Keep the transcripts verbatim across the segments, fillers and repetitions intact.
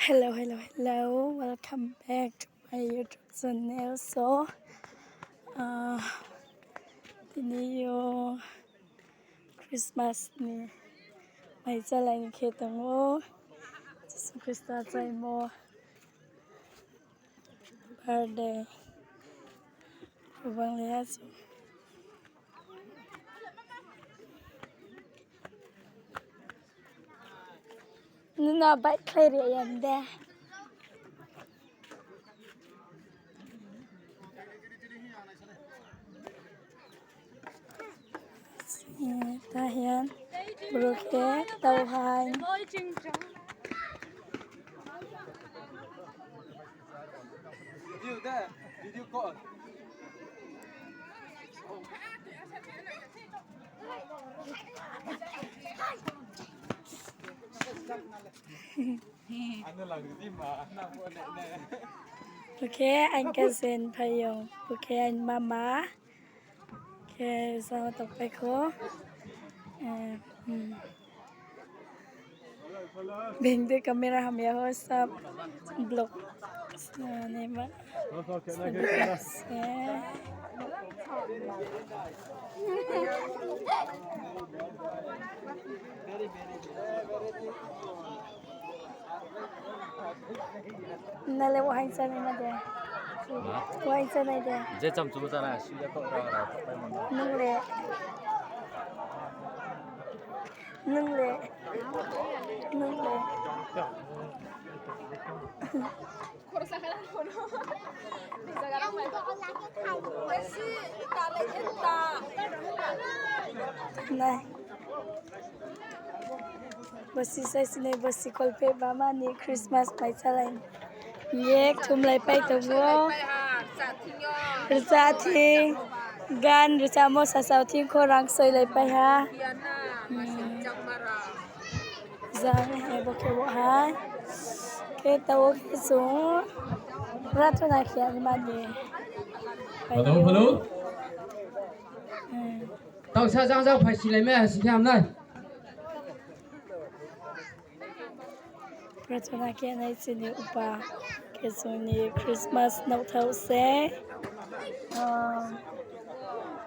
Hello, hello, hello. Welcome back to my YouTube channel. So, uh, tini yo Christmas ni mai chálai khe tong ou. Jisu Khrista chaimo birthday. Bang le ya chung. Nuna bike khlai ri ya de. Tahian, bro khe, tau hai. Video de, video call. Bukhe aini cousin phaiyong, bukhe aini mama. Khe sa tokpai kho. Eh, hmm. Beng de camera hamya ho sa vlog. Sa ni ma. Nale wahaing chanai ma de? Wahaing chanai de? Je cham chu chanai, sui ya kau ra ra pai mo. Nung le? Nung le? Nung le? Nai. Bosi sai sinai bosi kolpe bama ni Christmas mai chalai. Ye kthumlai pai tongmo. Rcha thing, gan rchamo sasao thing khorang soilai pai ha. Hmm. Jang hai bo khe bo hai. Khe tao khe chung prathona khe ani mani. Hello, hello. Hmm. Tao sa jang jang phai silai mai ha si khe hamnai. Prathona khe nai chini upa khe chini Christmas nouhthaoh se. Ah,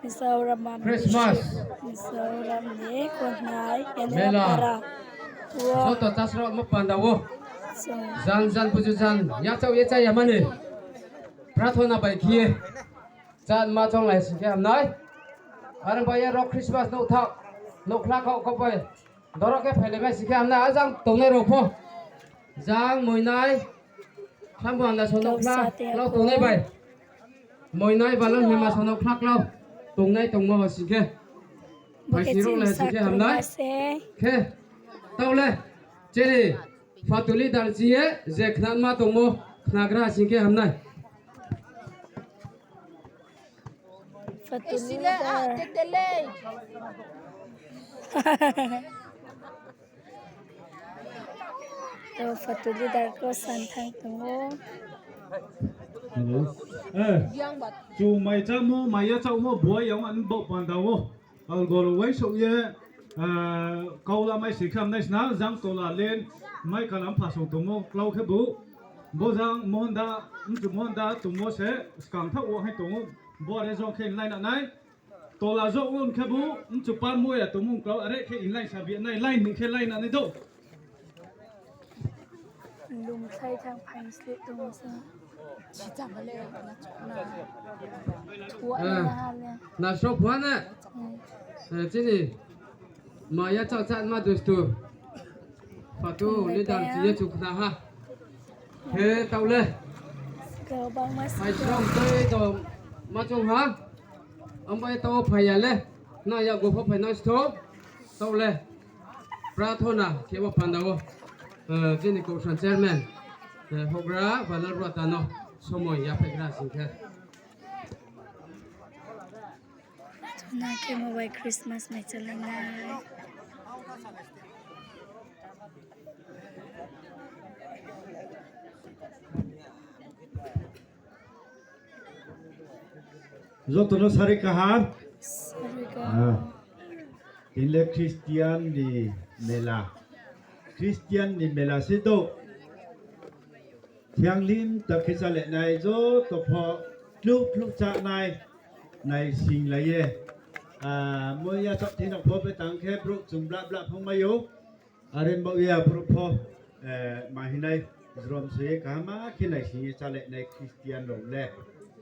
Mizoram ni Christmas. Mizoram ni Kohnai, Mela. Para. Wo. Soto chasro mo panda wo. So. Jan jan buju jan. Yachaoh ye chaya mani. Prathona bai khe. Chan ma chonglai si khe hamnai. Are bai ye ro Christmas nouhthaoh. Nouhkhla khaoh khaoh bai. Doro khe phailai mai si khe hamnai, a jang tongnai rao pho. Jang moinai. Khlambo anda sono khla, klau tongnai bai. Moinai balan hema sono khla klau. Tongnai tongmo ho si khe. Phaisi rao lai si khe hamnai. Khe. Tao le. Chini. Fatuli dar chi ye, je khnama tongmo, khnagra si khe hamnai. Fatuli dar. To Fatuli dar ko san thang tongo. Hello. Eh, chu mai chámo, mai ya chámo, buai yang an bau panda wo. Algol waisouh ye, ah, kaula mai si khe hamnai sna, jang tola le, mai kalam phasong tongmo, klau khe bu, bo jang Mohonda, mchu Mohonda tongmo se, skang thaoh wo hai tongo, bo are jong khe inlai na nai. Tola jok wo khe bu, mchu par moya tongmung klau, are khe inlai sabi nai, line ni khe line na nai do. Lungthai thang phaing sleh tong se. Sita male, na chukna. Thua na ha le. Na sok phua na. Hmm. Eh, chini. Ma ya chak chak ma dustu. Patu ni dam chi ye chukna ha. He tau le. Kau bang ma si. Hai srong tei to ma chung ha. Ambai tao phai ya le. Na ya go pho phai na sto. Tao le. Prathona khe bo panda wo, eh, chini Kousan chairman, eh, houhgra Banal Ruata no somoi yaphaigra sing khe. Prathona khe mo bai Christmas mai chalai nai. Joto no sari kaham. Sari kaham. Ah. Tini le Christian ni mela. Christian ni mela se do. Thianglim ta khe chálai nai, joto pho kluh kluh chánai, naisinglai ye. Ah, moi yachaoh thing no pho betang khe brouh chung blah blah phung mai ou. Are baoh ye aboro pho, eh, ma hing nai, jrom se ye kaham khe naising ye chálai nai Christian rao le.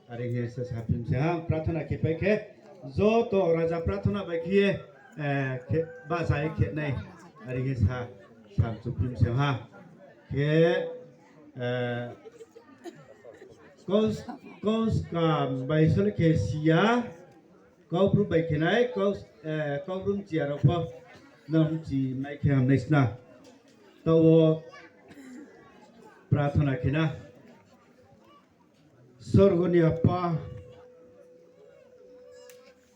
Are hing ye se saphi mi se ha, prathona khe pai khe, joto raja prathona bai khe ye, eh, khe, bahcha ye khe nai. Are hing ye sa, sam chuphi mi se ha. Khe, eh, kos-, koskam bai sole khe si ya, Kaubru bai khe nai, kau-, eh, Kaubru mchi ya rao pho, nang mchi mai khe ham nai sna. Taoh wo prathona khe na. Sorgo ni Apa,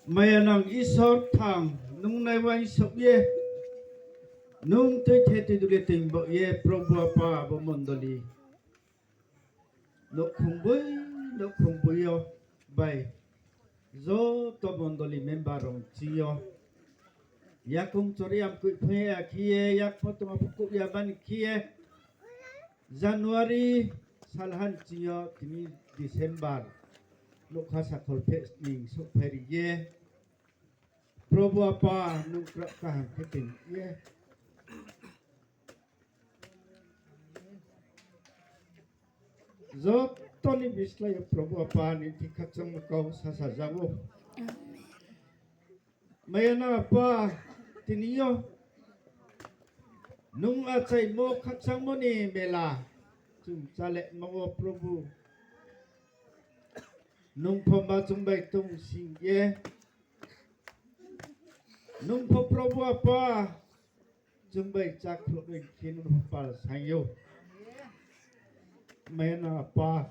maya nang Isor thang, nung nai uaingsouh ye, nung tuithe tuiduli toing baoh ye, Probhu Apa, abo mondoli nouhkhong boi, nouhkhong boi yo bai, joto mondoli member rao ching yo, yakoung chori yamkoih phai ya khe ye, yak pho tongma pho kouh ya mani khe ye, January salha ni ching yo tini December, nougkha sakhol pheh sning souhphai ri ye, Probhu Apa, nung krah kaham khe toing ye, joto ni bislái yo Probhu Apa ni thing khakchangmo kau sasa jang ou. Maya nang Apa, tini yo nung achaimo khakchangmo ni mela chung chálema wo Probhu, nung pho ma chung bai tong sing ye, nung pho Probhu Apa, chung bai chákhlouh bai khe nung pho pal saing ou. Maya nang Apa,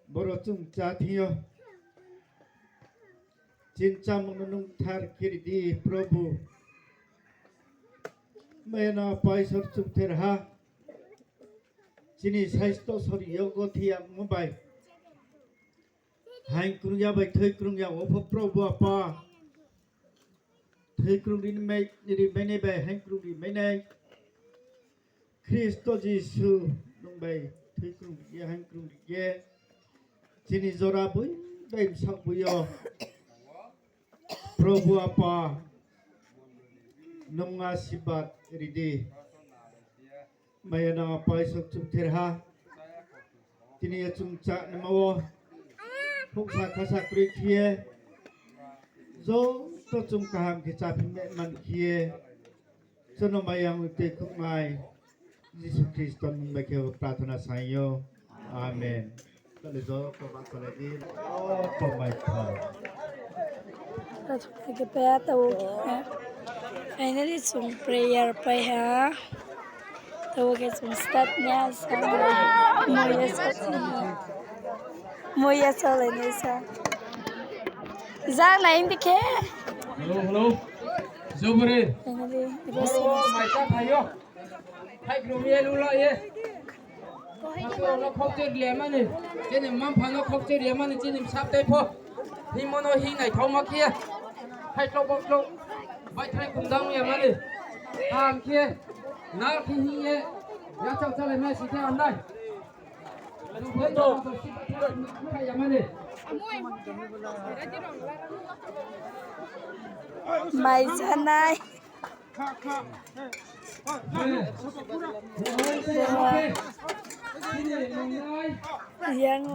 boro chung chá thing yo, chini chámung no nung kthar khe ri di, Probhu. Maya nang Apa Isor chungther ha, chini saisto sorir yo gothi yagmo bai, haingkrung ya bai thoikrung ya wo pho Probhu Apa, thoikrung ri mai, ri mai nai bai haingkrung ri mai nai Khristo Jisu, nung bai thoikrung ri ye haingkrung ri ye, chini jora boi bai bsaoh boi yo Probhu Apa, nung asirbad ri di. Maya nang Apa Isor chungther ha, tini yo chung chánaima wo houhsa khasa kroi khe ye, joto chung kaham khe cháphi mai man khe ye, chung no maya ong tei khouhnai Jisu Khristo ni mmung bai khe prathona saing ou. Amen. Tale joto ba tale di, joto mai tha. Prathona khe pai ya, taoh wo khe finally chung prayer pai ha. Taoh wo khe chung start nai sa, moi ya sa, moi ya salai nai sa. Jang nai di khe. Hello, hello. Jobore. Finally, ro si mai sa phaio. Hai krung ye lu la ye. Asuh no khokchoi ri ya mani, chini mma-mpha no khokchoi ri ya mani, chini bsa tei pho. Hingmo no hing naithaoma khe. Hai klouh bo klouh. Baithrai kumdang ya mani. Ham khe. Na khe hing ye. Yachaoh chálai mai si khe hamnai. Phai ya mani. Mai chanai. Yang o.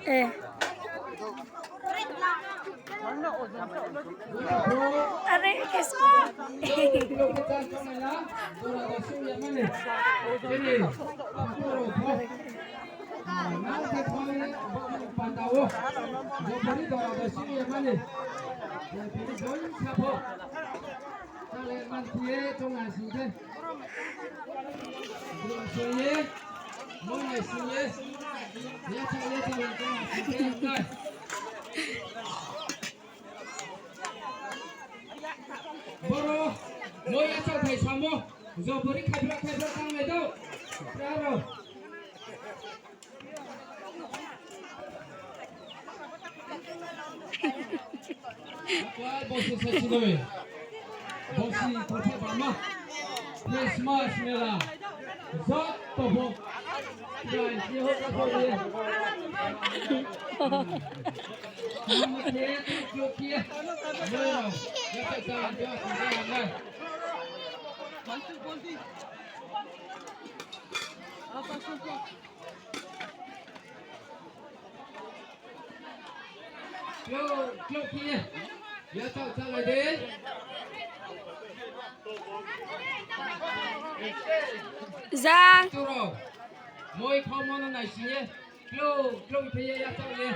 Eh. Are, keso. Boro, moi yachaoh thai samo, jobori khaibra khaibra tanglai dou. Braro. Aklai bosi sachinoi. Bosi kotha bama. Christmas mela. Joto bo. Jai, Jehovah ko ye. Mama ke tu kyo kye. Yo. Ya ta ta ya ta ta ya. Klo, klo khe ye. Ya chao, chálai di. Jang. Turo. Moi kho mono naising ye. Klo, klo khe ye ya chao ye.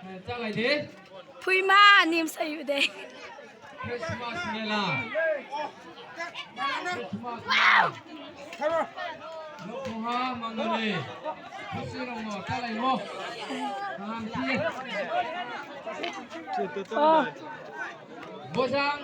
Eh, chálai di. Phuima nim sayu de. Christmas mela. Christmas mela. Nokha mandali. Khusi rong no, chálai mo. Kaham khe. Oh. Bojang.